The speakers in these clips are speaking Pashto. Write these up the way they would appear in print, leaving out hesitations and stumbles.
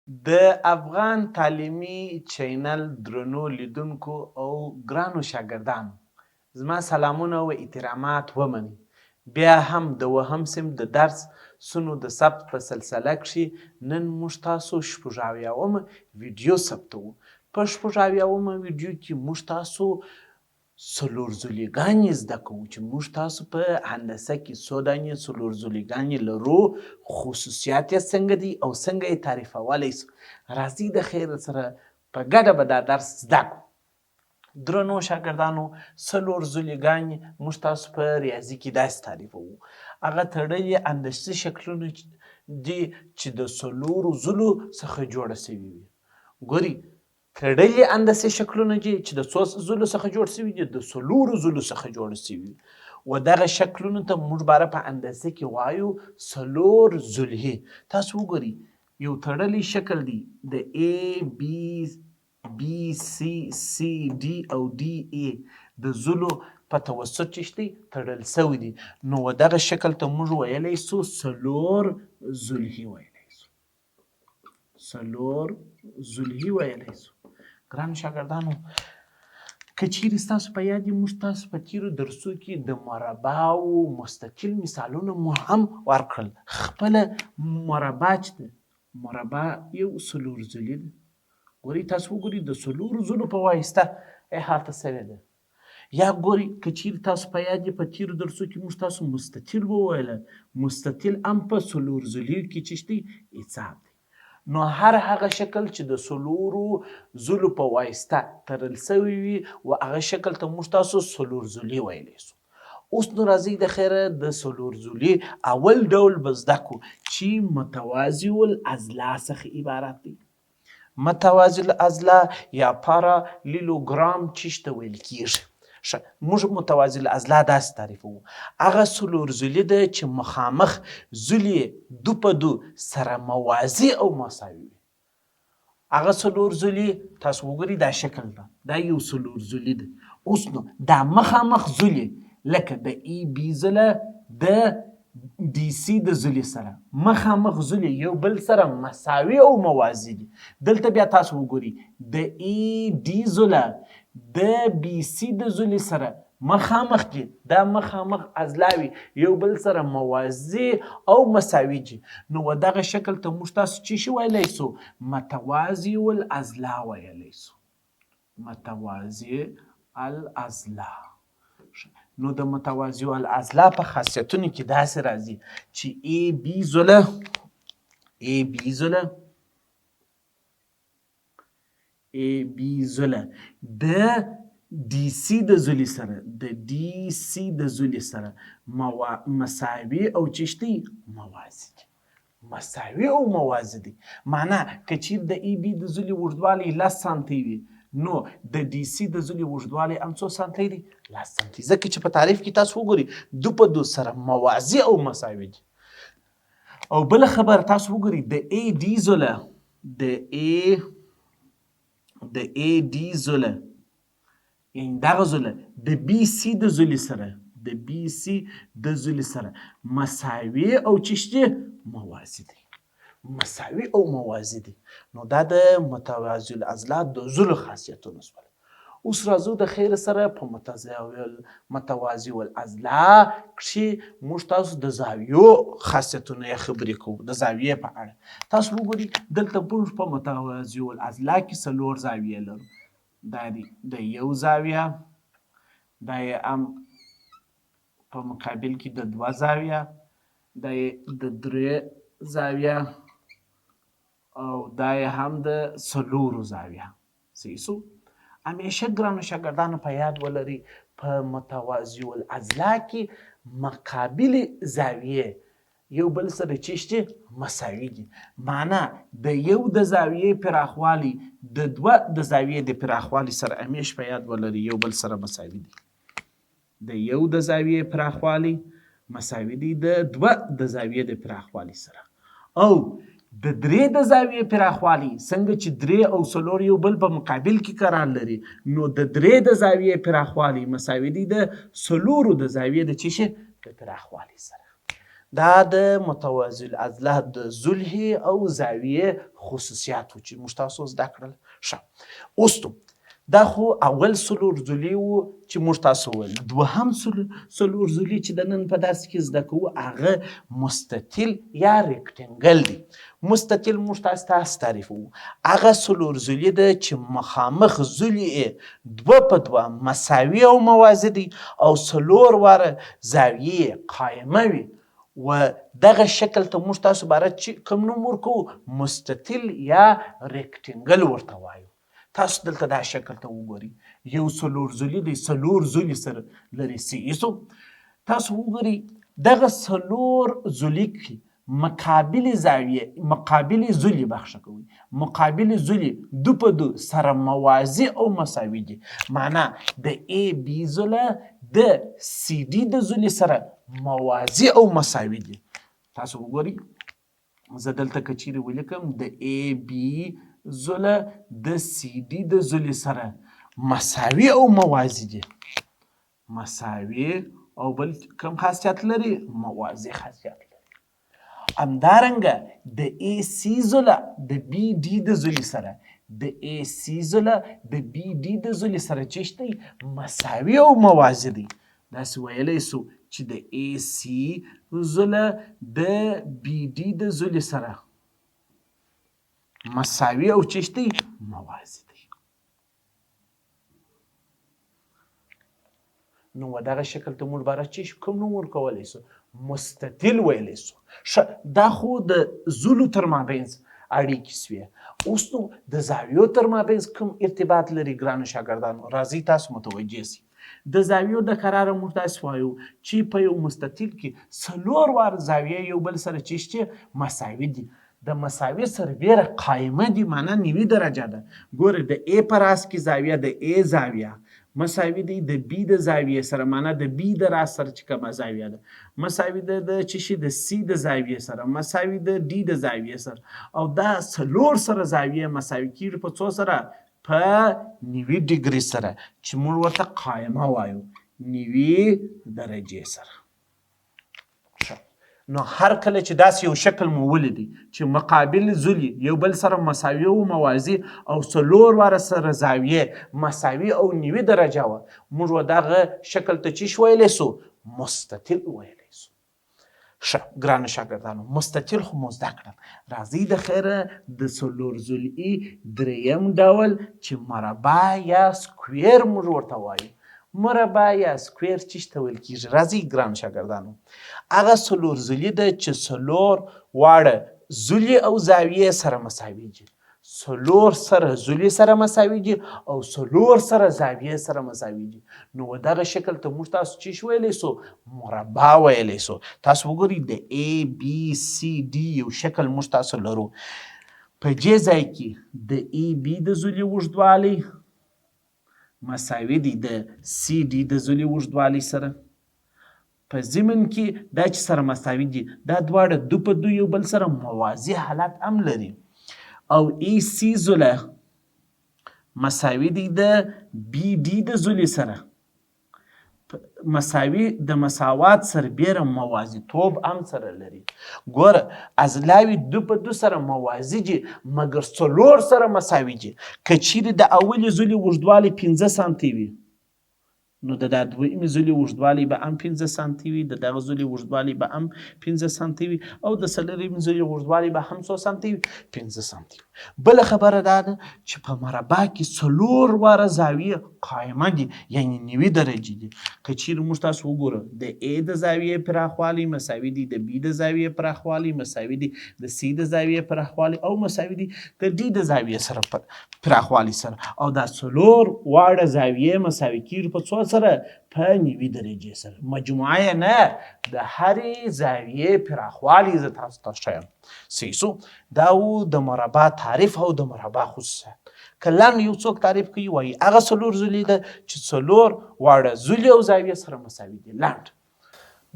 د افغان تعلیمي چینل درنو لیدونکو او ګرانو شاګردانو زما سلامونه او احترامات ومنئ. بیا هم د اوهم صنف د درس سونو د ثبت په سلسله کښې نن موږ تاسو شپږاویاومه ویډیو ثبتوو. په شپږاویاومه ویډیو کې موږ تاسو څلور ضلع ګانې زده کوو چې موږ تاسو په هندسه کې څو دانې څلور ضلع ګانې لرو، خصوصیات یې څنګه دي او څنګه یې تعریفولی سو. راځئ د خیر سره په ګډه به دا درس زده کړو. درنو شاګردانو، څلور ضلع ګانې موږ تاسو په ریاضي کې داسې تعریفوو، هغه تړلي هندسي شکلونه دي چې د څلورو ضلعو څخه جوړه شوي وي. ګورئ، تړلي هندسي شکلونه دي چې د څو ضلعو څخه جوړ شوي دي؟ د څلورو ضلعو څخه جوړ شوي وي. و دغه شکلونو ته موږ باره په هندسه کې وایو څلور ضلعي. تاسو وګورئ، یو تړلی شکل دی د A B B C C D او D A د ضلعو په توسط چې دی تړل شوی دی، نو و دغه شکل ته موږ ویلی سو څلور ضلعي ویلی سو، څلور ضلعي ویلی سو. ګرانو شاګردانو، که چیرې ستاسو په یاد وي موږ تاسو په تېرو درسو کې د مربع او مستطیل مثالونه مو هم ورکړل. خپله مربع چې ده، مربع یو څلور ضلعي ده. ګورئ، تاسو وګورئ، د څلورو ضلعو په واسطه احاطه شوې ده. یا ګورئ، که چیرې تاسو په یاد وي په تېرو درسو کې موږ تاسو مستطیل وویله، مستطیل هم په څلور ضلعیو کې چې دی حساب دی. نو هر هغه شکل چې د څلورو ضلعو په واسطه تړل شوی وي و هغه شکل ته موږ تاسو څلور ضلعي ویلی سو. اوس نو راځئ د خیره د څلور ضلعي اول ډول به زده کړو چې متوازي الاضلاع څخه عبارت دی. متوازي الاضلاع یا پارالیلوګرام چې ته ویل کیږي. ښه، موږ متوازي الاضلاع داسې تعریفوو، هغه څلور ضلعي ده چې مخامخ ضلع دو په دو سره موازي او مساوي وي. هغه څلور ضلعي تاسو وګورئ، دا شکل ده، دا یو څلور ضلعي ده. اوس نو دا مخامخ ضلع لکه د ای بي ضلع د ډي سي د ضلع سره مخامخ ضلع یو بل سره مساوي او موازي دي. دلته بیا تاسو وګورئ، د ای ډي ضلع د بي سي د ضلع سره مخامخ دي، دا مخامخ اضلاع یو بل سره موازي او مساوي دي. نو و دغه شکل ته موږ تاسو څه شي ویلی سو؟ متوازي الاضلاع ویلی سو، متوازي الاضلاع. نو د متوازي الاضلاع په خاصیتونو کې داسې راځي چې ای بي ضلع، ای بي ضلع، ای بي ضلع د ډي سي د ضلع سره، د ډي سي د ضلع سره مساوي او چې دی موازي دي، مساوي او موازي دي. معنا که چیرې د ای بي د ضلع اوږدوالی لس سانتي وي، نو د ډي سي د ضلع اوږدوالی هم څو سانتي دی؟ لس سانتي. ځکه چې په تعریف کې تاسو وګورئ دو په دو سره موازي او مساوي دي. او بله خبره تاسو وګورئ، د ای ډي ضلع، د ای د ای ډي ضلع، یعنی دغه ضلع د بي سي د ضلع سره، د بي سي د ضلع سره مساوي او چې دي موازي دي، مساوي او موازي دي. نو دا د متوازي الاضلاع د ضلعو خاصیتونه سول. اوس راځو د خیر سره په متوازي الاضلاع کښې موږ تاسو د زاویو خاصیتونه یې خبرې کوو. د زاویې په اړه تاسو وګورئ، دلته موږ په متوازي الاضلاع کې څلور زاویې لرو. دا دی د یو زاویه، دا یې هم په مقابل کې د دوه زاویه، دا یې د درې زاویه او دا یې هم د څلورو زاویه. صحیح سو؟ همیشه ګرانو شاګردانو په یاد ولرئ، په متوازي الاضلاع کې مقابلې زاویې یو بل سره چې مساوي دي. معنا د یو د زاویې پراخوالی د دوه د زاویې د پراخوالي سره همیش په یاد ولرئ یو بل سره مساوي دي. د یو د زاویې پراخوالی مساوي دی د دوه د زاویې د پراخوالي سره، او د درې د زاویې پراخوالی څنګه چې درې او څلور یو بل په مقابل کې قرار لري، نو د درې د زاویې پراخوالی مساوي دی د څلورو د زاویې د څه شي د پراخوالي سره. دا د متوازي الاضلاع د ضلعې او زاویې خصوصیات وو چې موږ تاسو زده کړل. ښه، اوس نو دا خو اول څلور ضلعې وو چې موږ تاسو وویل. دوهم څلور ضلعې چې د نن په درس کې زده کوو هغه مستطیل یا rectangle دی. مستطیل موږ تاسو ته تعریفوو، هغه څلور ضلعې ده چې مخامخ ضلعې یې دوه په دوه مساوي او موازي دی او څلور واره زاویې یې قایمه وي. و دغه شکل ته موږ تاسو باره چې کوم نوم ورکوو مستطیل یا rectangle ورته وایو. تاسو دلته دا شکل ته وګورئ، یو څلور ضلعي دی، څلور ضلعې سره لري. سیسو تاسو وګورئ دغه څلور ضلعي کې مقابلې زاویې، مقابلې ضلعې بخښه کوي، مقابلې ضلعې دو په دو سره موازي او مساوي دي. معنا د ای بي ضلع د سی ډي د ضلع سره موازي او مساوي دي. تاسو وګورئ، زه دلته که چیرې ولیکم د ای بي ضلع د سی ډي د ضلع سره مساوي او موازي دي. مساوي او بل کوم خاصیت لري؟ موازي خاصیت لري. همدارنګه د ای سی ضلع د بي ډي د ضلع سره، د ای سی ضلع د بي ډي د ضلع سره چې دی مساوي او موازي دی. داسې ویلی سو چې د ای سی ضلع د بي ډي د ضلع سره مساوي او چې دی موازي دی. نو دغه شکل ته موږ باره چې کوم نوم ورکولی سو؟ مستطیل ویلی سو. ښه، دا خو د ضلعو تر مابینځ اړیکې سوې. اوس نو د زاویو تر مابینځ کوم ارتباط لري ګرانو شاګردانو؟ راځئ تاسو متوجه سئ. د زاویو د قراره موږ داسې وایو چې په یو مستطیل کې څلور وار زاویې یو بل سره چې شته مساوي دي. د مساوي سربېره قایمه دي، معنا 90 درجه ده. ګوره د ای په راس کې زاویه د ای زاویه مساوي دی د بي د زاویې سره، معنا د بي د راس سره چې کومه زاویه ده مساوي ده د چې شي د سی د زاویې سره، مساوي د ډي د زاویې سره، او دا څلور سره زاویې مساوي کېږي په څو سره؟ په 90 ډیګري سره چې موږ ورته قایمه وایو، 90 درجې سره. نو هر کله چې داسې یو شکل مو ولیدی چې مقابل ضلع یو بل سره مساوي او موازي او څلور واره سره زاویې مساوي او 90 درجه وه، موږ و دغه شکل ته چیش ویلی سو؟ مستطیل ویلی سو. ښه ګرانو شاګردانو، مستطیل خو مو زده کړل. راځئ د خیره د څلور ضلعي دریم ډول چې مربع یا square موږ ورته وایو. مربع یا square چیش ته ویل کیږي؟ راځئ ګرانو شاګردانو، هغه څلور ضلعي ده چې څلور واړه ضلع او زاویې سره مساوي دي. څلور سره ضلع سره مساوي دي او څلور سره زاویې سره مساوي دي. نو دغه شکل ته موږ تاسو چیش ویلی سو؟ مربع ویلی سو. تاسو وګورئ د A B C D یو شکل موږ تاسو لرو. په دې ځای کې د A B د ضلع اوږدوالی مساوي دی د سی ډي د ضلع اوږدوالی سره. په ضمن کې دا چې سره مساوي دي دا دواړه دو په دو یو بل سره موازي حالت هم لري. او ای سی ضلع مساوي دی د بي ډي د ضلع سره، مساوي د مساوات سربېره موازیتوب هم سره لري. ګوره اضلاعوې دو په دو سره موازي دي مګر څلور سره مساوي دي. که چیرې د اولې ضلع اوږدوالی 5 سانتي وي نو د دا دویمې ضلع اوږدوالی به هم 5 سانتي وي، د دغه ضلع اوږدوالی به هم 5 سانتي وي، او د څلورمې ضلع اوږدوالی به هم څو سانتي وي؟ 5 سانتي وي. بله خبره دا ده چې په مربع کې څلور واره زاویې قایمه دي، یعنی 90 درجې دي. که چیرې موږ تاسو وګورو د ای د زاویې پراخوالی مساوي دی د بي د زاویې پراخوالی مساوي دی د سی د زاویې پراخوالی او مساوي دی د ډي د زاویې سره پراخوالی سره، او دا څلور واړه زاویې مساوي کېږي په څو سره؟ په 90 درجې سره. مجموعه یې نه، د هرې زاویې پراخوالی زه تاسو ته ښیم. صحیح سو؟ دا و د مربع تعریف او د مربع خصوصیات. که لنډ یو څوک تعریف کوي وایي هغه څلور ضلع ده چې څلور واړه ضلع او زاویې سره مساوي دي. لنډ.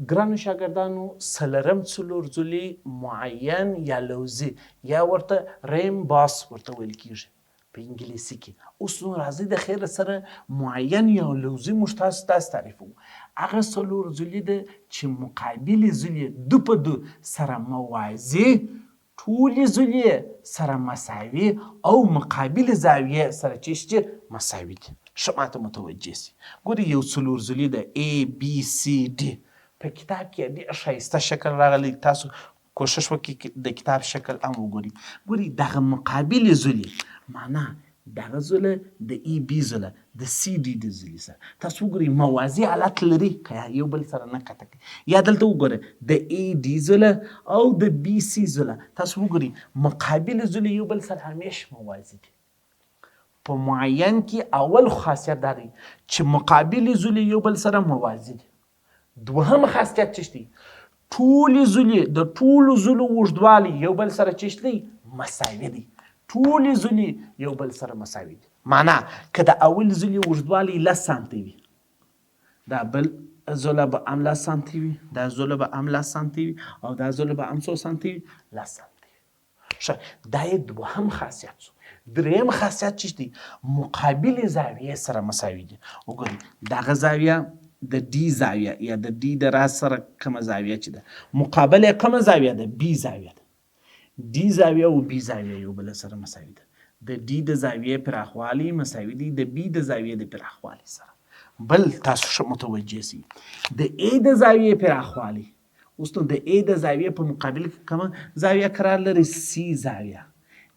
ګرانو شاګردانو، څلورم څلور ضلع معین یا لوزي یا ورته rhombus ورته ویل کېږي. په انګلیسي کې. اوس نو راځئ د خیره سره معین یو لوزي موږ تاسو تاسو تعریفوو. هغه څلور ضلعي ده چې مقابلې ضلعې دو په دو سره موازي، ټولې ضلعې سره مساوي او مقابلې زاویې سره چې شي مساوي دي. ښه ماته متوجه شي. ګورئ یو څلور ضلعي ده A B C D. په کتاب کې ډېر ښایسته شکل راغلی، تاسو کوشش وکړئ د کتاب شکل هم وګورئ. ګورئ دغه مقابلې ضلعې معنا دغه ضلع د ای بي ضلع د سی ډي د ضلع سره تاسو وګورئ موازي حالت لري که یو بل سره نه قطع کوي. یا دلته وګورئ د ای ډي ضلع او د بي سی ضلع تاسو وګورئ مقابلې ضلع یو بل سره همیش موازي دي. په معین کې اول خاصیت دا دی چې مقابلې ضلع یو بل سره موازي دي. دوهم خاصیت چې دی ټولې ضلع د ټولو ضلعو اوږدوالی یو بل سره چې دی مساوي دی. ټولې ضلع یو بل سره مساوي دي. معنا که د اول ضلع اوږدوالی لس سانتي وي، دا بل ضلع به هم لس سانتي وي، دا ضلع به هم لس سانتي وي او دا ضلع به هم څو سانتي وي؟ لس سانتي وي. ښه، دا یې دوهم خاصیت شو. دریم خاصیت چې دی مقابلې زاویې سره مساوي دي. وګورئ دغه زاویه د ډي زاویه یا د ډي د راز سره کومه زاویه چې ده مقابله یې کومه زاویه ده؟ بي زاویه ده. ډي زاویه او بي زاویه یو بل سره مساوي ده. د ډي د زاویې پراخوالی مساوي دی د بي د زاویې د پراخوالي سره. بل تاسو ښه متوجه شئ د ای د زاویې پراخوالی، اوس نو د ای د زاویې په مقابل کې کومه زاویه قرار لري؟ سی زاویه.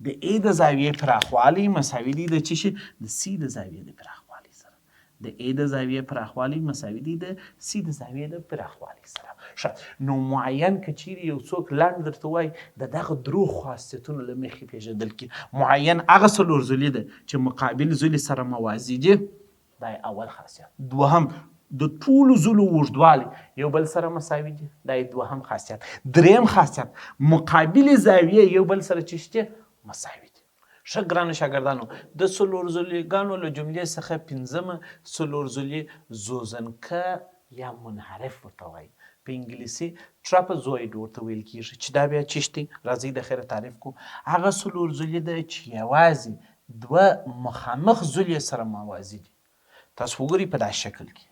د ای د زاویې پراخوالی مساوي دی د څه شي؟ د سی د زاویې د پراخوالي سره. د ای د زاویې پراخوالی مساوي دی د سی د زاویې د پراخوالي سره. ښه، نو معین که چیرې یو څوک لنډ درته وایي د دغه درو خاصیتونو له مخې پېژندل کېږي. معین هغه څلور ضلع ده چې مقابل ضلع سره موازي دي، دا یې اول خاصیت. دوهم د ټولو ضلعو اوږدوالی یو بل سره مساوي دي، دا یې دوهم خاصیت. دریم خاصیت مقابلې زاویې یو بل سره چې شته مساوي دي. ښه ګرانو شاګردانو، د څلور ضلعګانو له جملې څخه پنځمه څلور ضلع زوزنکه یا منحرف ورته وایي، په انګلیسي ټراپزوید ورته ویل کیږي، چې دا بیا چی شی؟ راځئ د خیره تعریف کو. هغه څلور ضلع ده چې یوازې دوه مخامخ ضلع سره موازي دي. تاسو وګورئ په دا شکل کې،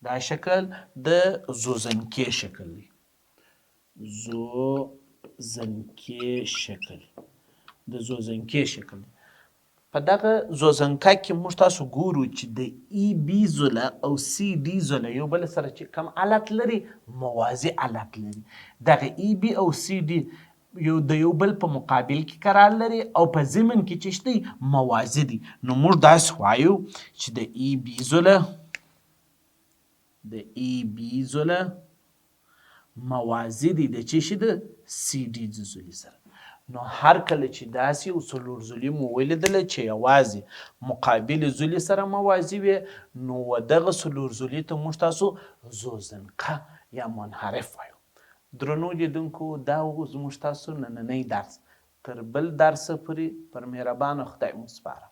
دا شکل د زوزنکې شکل دی. زوزنکې شکل د زوزنکې شکل دی. په دغه زوزنکه کې موږ تاسو ګورو چې د ای بي ضلع او سی ډي ضلع یو بل سره چې کوم حالت لري؟ موازي حالت لري. دغه ای بي او سی ډي یو د یو بل په مقابل کې قرار لري او په ضمن کې چې دی موازي دي. نو موږ داسې وایو چې د ای بي ضلع د ای بي ضلع موازي دی د چی شي؟ د سی ډي د ضلع سره. نو هر کله چې داسې یو څلور ضلع مو ولیدله چې یوازې مقابلې ضلع سره موازي وي، نو دغه څلور ضلع ته موږ تاسو زوزنقه یا منحرف وایو. درنو لیدونکو، دا و زموږ تاسو نننی درس. تر بل درس پورې پر مهربانه خدای مو سپارم.